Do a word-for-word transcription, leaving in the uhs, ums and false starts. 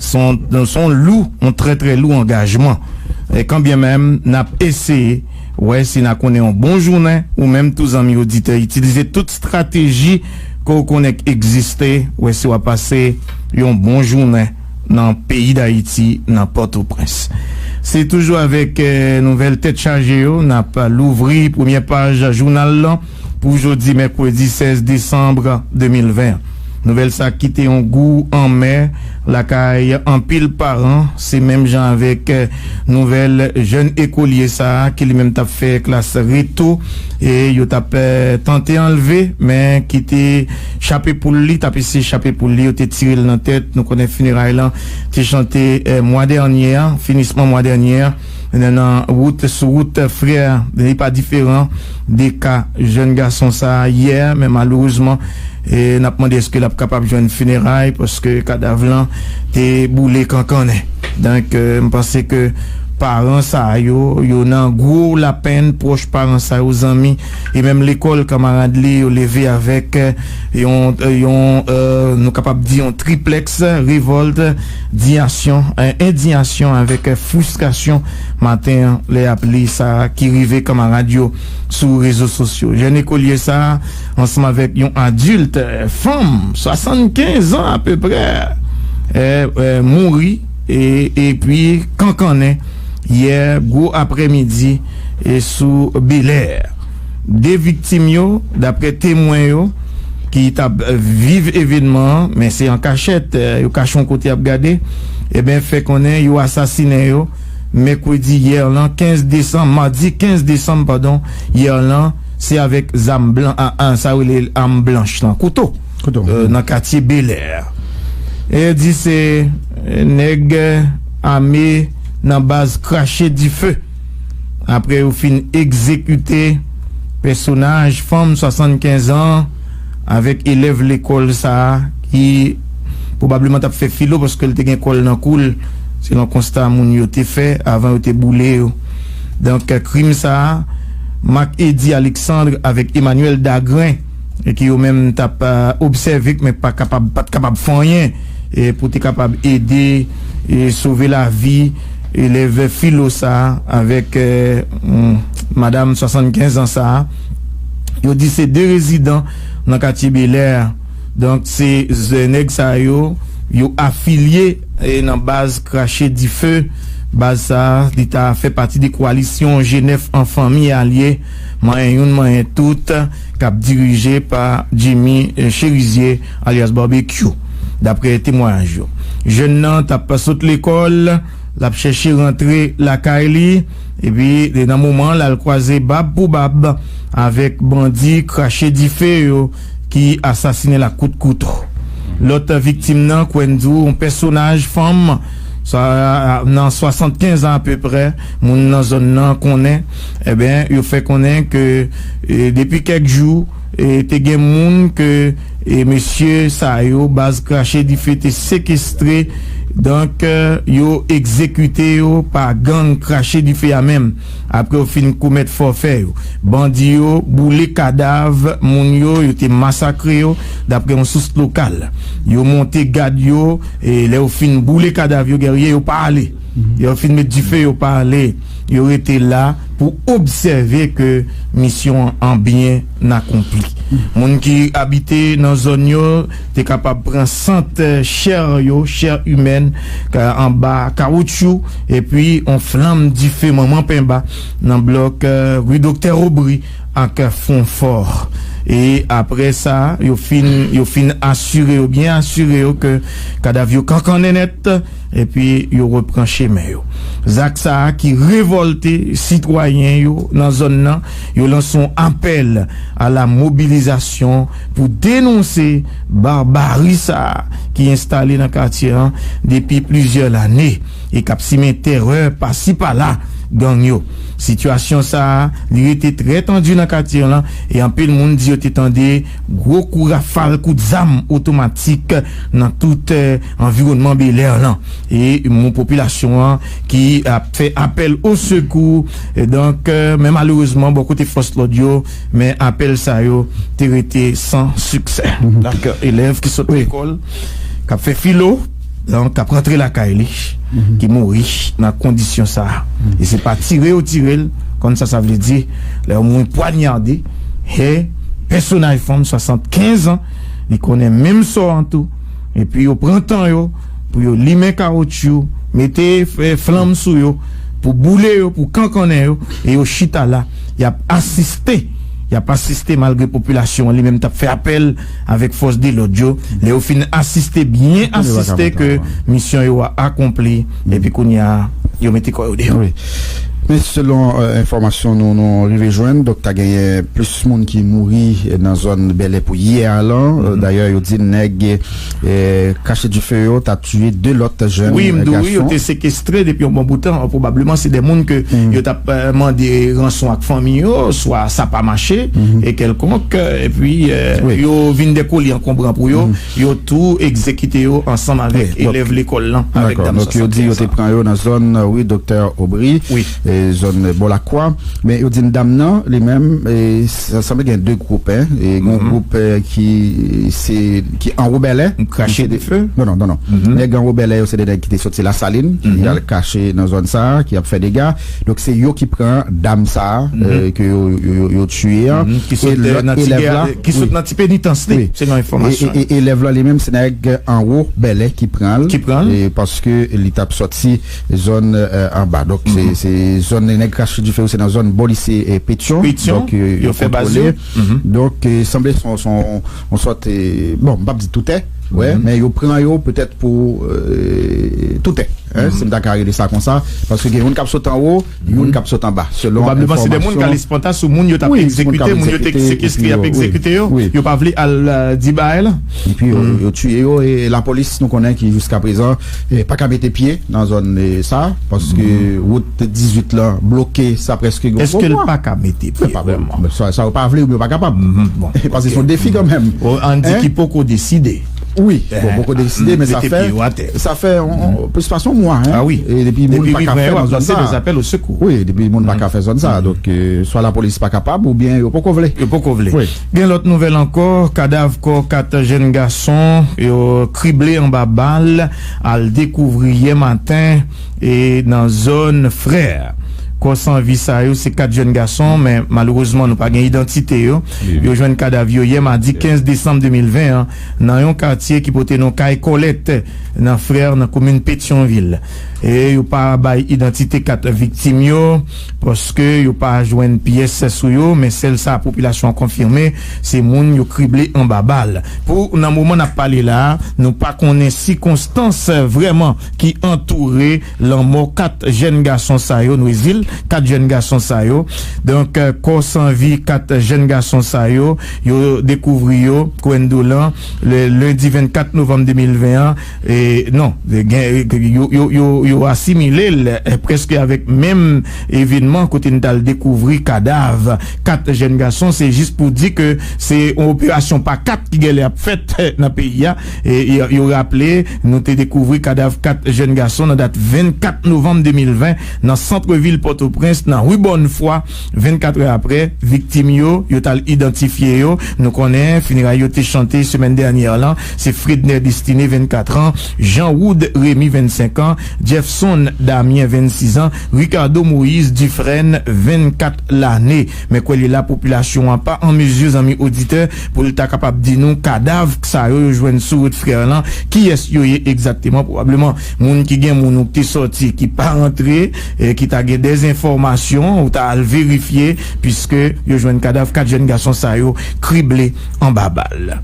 Se yon, se yon lou, yon trè, trè lou angajman. E kanbyenmenm, n ap eseye wè si n a konnen yon bon jounen, ou menm tou zanmi oditè, itilize tout estrateji ke w konnen k egziste, wè si w a pase yon bon jounen nan peyi Dayiti, nan Pòtoprens. Se toujou avèk, eh, nouvèl tèt chaje yo, n ap louvri premyè paj jounal lan pou jodi mèkredi sèz desanm de mil ven an. Nouvèl sa kite yon gou anmè lakay anpil paran, se menm jan avèk, eh, nouvèl jèn ekolye sa a ki li menm t ap fè klas reto, e yo t ap, eh, tante anlve, men ki te chape poul li, t ap eseye chape poul li, yo te tire l nan tèt. Nou konnen fineray lan te chante, eh, mwa dènye a, finisman mwa dènye a, nan, nan wout, sou wout Frè, li pa diferan de ka jèn gason sa a yè, men malerezman, e n ap mande èske l ap kapab jwenn fineray, paske kadav lan te boule kankannen. Donk, eh, m panse ke paran sa yo, yo nan gwo lapenn, pwòch paran sa yo, zanmi, e menm lekòl kanmarad li, yo leve avèk, eh, yon, eh, yon, eh, nou kapab di yon triplèks revòlt, diyasyon, eh, endiyasyon avèk, eh, fristrasyon maten an, lè y ap li sa ki rive kanmarad yo sou rezo sosyo. Jèn ekolye sa a, ansanm avèk yon adilt, eh, fanm, swasannkenz an apeprè, eh, eh, mouri, e, epi kankannen yè gwo aprèmidi, e sou Belè. De viktim yo, daprè temwen yo, ki t ap viv evènman an, men se an kachèt, eh, yo kache yon kote y ap gade, ebyen, fè konnen yo asasinen yo mèkredi yè lan, kenz desanm, madi kenz desanm, padon, yè lan, se avèk zam blan, a, a, sa rele am blanch lan, kouto, Kouto. eh, nan katye Belè. E di se, eh, nèg, eh, ame nan baz krache dife. Apre yo fin egzekite pèsonaj fanm swasannkenz an avèk elèv lekòl sa a ki pwobableman t ap fè filo paske l te gen kòl nan kou l, selon konsta moun yo te fè avan yo te boule yo. Donk, krim sa a, Marc Eddy Alexandre avèk Emmanuel Dagrin, e ki yo menm t ap, eh, obsève, men pa kapab, pa t kapab fè anyen, e pou te kapab ede e sove lavi elèv filo sa a avèk, eh, mm, madanm swasannkenz an sa a. Yo di se de rezidan nan katye Belè. Donk, se, se nèg sa yo, yo afilye, eh, nan baz krache dife. Baz sa a, li ta fè pati de kowalisyon Jenèf an fanmi alye, manyen youn, manyen tout, k ap dirije pa Jimmy, eh, Cherizier, alyas Barbecue, daprè temwayaj yo. Jèn nan t ap sot lekòl, l ap chèche rantre lakay li, epi nan moman l al kwaze bab pou bab avèk bandi krache dife yo ki asasinen l ak kout kouto. Lòt viktim nan, Kwendou, yon pèsonaj fanm, sa, nan swasannkenz an apeprè, moun nan zòn nan konnen, ebyen, yo fè konnen ke, e, depi kèk jou, e, te gen moun ke, e, mesye sa yo, baz krache dife te sekestre, donk, e, yo egzekite yo pa gang krache dife a menm. Apre yo fin komèt fòfè yo, bandi yo boule kadav moun yo, yo te masakre yo, daprè yon sous lokal. Yo monte gad yo, e lè yo fin boule kadav yo, gèrye yo pa ale. Yo fin met dife, yo pa ale. Yo rete la pou obsève ke misyon an byen akonpli. Moun ki abite nan zòn yo te kapab pran sant, eh, chè yo, chè imèn, ka, anba kawoutchou, epi yon flanm dife manman penba nan blòk, eh, ri Doktè Aubry ak Fonfò. E apre sa, yo fin, yo fin asire yo, byen asire yo ke kadav yo kankannen nèt, epi yo repran chemen yo. Zak sa a ki revòlte sitwayen yo nan zòn nan, yo lanse yon apèl a la mobilizasyon pou denonse barbari sa a ki enstale nan katye an depi plizyè lane e k ap simen terè pasi pala gang yo. Sitiyasyon sa a, li rete trè tandi nan katye an, e anpil moun di yo te tande gwo kou rafal kout zam otomatik nan tout, eh, anviwònman Belè lan. E moun popilasyon an ki ap fè apèl o sekou. E donk, eh, men malerezman, bò kote fòs lòd yo, men apèl sa yo te rete san siksè. Ak elèv ki sot Wi. lekòl, k ap fè filo, lan k ap rantre lakay li, ki mouri nan kondisyon sa a. E se pa tire yo tire l, konn sa sa vle di, lè yo mouri pwanyade, e pèsonaj fanm swasannkenz an, li konnen menm sò an tou, epi yo pran tan yo pou yo limen kawotchou, mete, eh, flanm sou yo, pou boule yo, pou kankannen yo, e yo chita la, y ap asiste, y ap asiste malgre popilasyon an li menm t ap fè apèl avèk fòs de lòd yo. Lè yo fin asiste, byen asiste ke misyon yo a akonpli, epi kounye a, yo mete kò yo deyò. Wi. Men selon, eh, enfòmasyon nou, nou rive jwenn, donk ta genyen plis moun ki mouri, eh, nan zòn Bèlè pou yè a lan. Eh, dayè, yo di nèg, eh, krache dife yo ta tiye de lòt jèn gason. Wi, m di w, wi, yo te sekestre depi yon bon bout tan. Pwobableman, se de moun ke yo t ap, eh, mande ranson ak fanmi yo, swa sa pa mache, e kèlkonk, eh, epi, eh, yo vin de koli ankonbran pou yo, yo tou egzekite yo ansanm avèk elèv lekòl lan, avèk dam sa. Donk, yo di yo te pran yo nan zòn, wi, Doktè Aubry, e zòn Bò Lakwa. Men yo di n dam nan, li menm, e, sa sanble gen de gwoup, en. E gen yon gwoup, eh, ki, se, ki anwo Bèlè. Krache dife? Non, non, non, non. Nèg anwo Bèlè yo, se de nèg ki te soti Lasalin, ki al kache nan zòn sa a, ki ap fè dega. Donk, se yo ki pran dam sa a, eh, ke yo, yo, yo, yo tiye an. Ki sot, eh, nan ti, ki sot nan ti penitans li, selon enfòmasyon. E, e, e elèv la, li menm, se nèg anwo Bèlè ki pran l. Ki pran l. E paske li t ap sòti zòn, eh, anba. Donk, se, se zòn nèg krache dife yo, se nan zòn bò lise, eh, Petyon. Petyon, donk, eh, yo fè baz yo. Donk, eh, sanble se yon, se yon, yon sòt, eh, bon, m p ap di toutè, wè, men yo pran yo petèt pou, eh, toutè, en, si m ta ka rele sa konsa, paske gen youn k ap sot anwo, youn k ap sot anba, selon enfòmasyon. Pwobableman, se de moun k al Espanta sou moun yo t ap egzekite, moun yo te sekestre, y ap egzekite yo, yo pa vle al, eh, di bagay la. Epi yo, yo tiye yo, e lapolis, nou konnen ki jiska prezan, eh, pa ka mete pye nan zòn, eh, sa, paske wout dizuit lan bloke, sa prèske yon bon mwa. Èske l pa ka mete pye, vrèman? Sa, sa yo pa vle, oubyen yo pa kapab. Paske se yon defi kanmenm. Ann di ki poko deside. Wi, bon, poko deside, men sa fè, sa fè plis pase yon mwa, en. Ah wi. E depi moun pa ka fè nan zòn sa. Wi, depi moun pa ka fè zòn sa. Donk, eh, swa lapolis pa kapab, oubyen yo poko vle. Yo poko vle. Gen lòt nouvèl ankò, kadav kò kat jèn gason yo krible anba bal, al dekouvri yè maten, e nan zòn Frè. Kò san vi sa yo, se kat jèn gason, men malerezman, nou pa gen idantite yo. Yo jwenn kadav yo yè madi kenz desanm de mil ven an, nan yon katye ki pote non Kay Kòlèt, nan Frè, nan komin Petyonvil. E yo pa bay idantite kat viktim yo, paske yo pa jwenn pyès sou yo, men sèl sa popilasyon an konfime, se moun yo krible anba bal. Pou nan moman n ap pale la a, nou pa konnen sikonstans vrèman ki antoure lanmò kat jèn gason sa yo, Nwezil, kat jèn gason sa yo. Donk, eh, kò san vi kat jèn gason sa yo, yo dekouvri yo, kwendo lan, le lendi vennkat novanm de mil ven an, e, non, gen, yo, yo, yo, yo asimile l, eh, prèske avèk menm evènman kote n t al dekouvri kadav kat jèn gason. Se jis pou di ke se yon operasyon pa kat ki genlè ap fèt, eh, nan peyi a. E, e, yo raple, nou te dekouvri kadav kat jèn gason nan dat vennkat novanm de mil ven nan sant vil Pòtoprens, nan ri Bònfwa. Vennkat è apre, viktim yo, yo t al idantifye yo. Nou konnen fineray yo te chante semèn dènyè lan. Se Fredner Destiné, vennkat an, Jean Wood Rémy, vennsenk an, Jeffson Damien, vennsis an, Ricardo Moïse Dufresne, vennkat lane. Men kwè li la, popilasyon an pa an mizi, zanmi oditè, pou l ta kapab di nou kadav sa yo, yo jwenn sou wout Frè lan, kiyès yo ye egzakteman. Pwobableman, moun ki gen moun ou ki te sòti, ki pa rantre, e ki ta gen dèzenfòmasyon, ou ta al verifye, piske yo jwenn kadav kat jèn gason sa yo krible anba bal.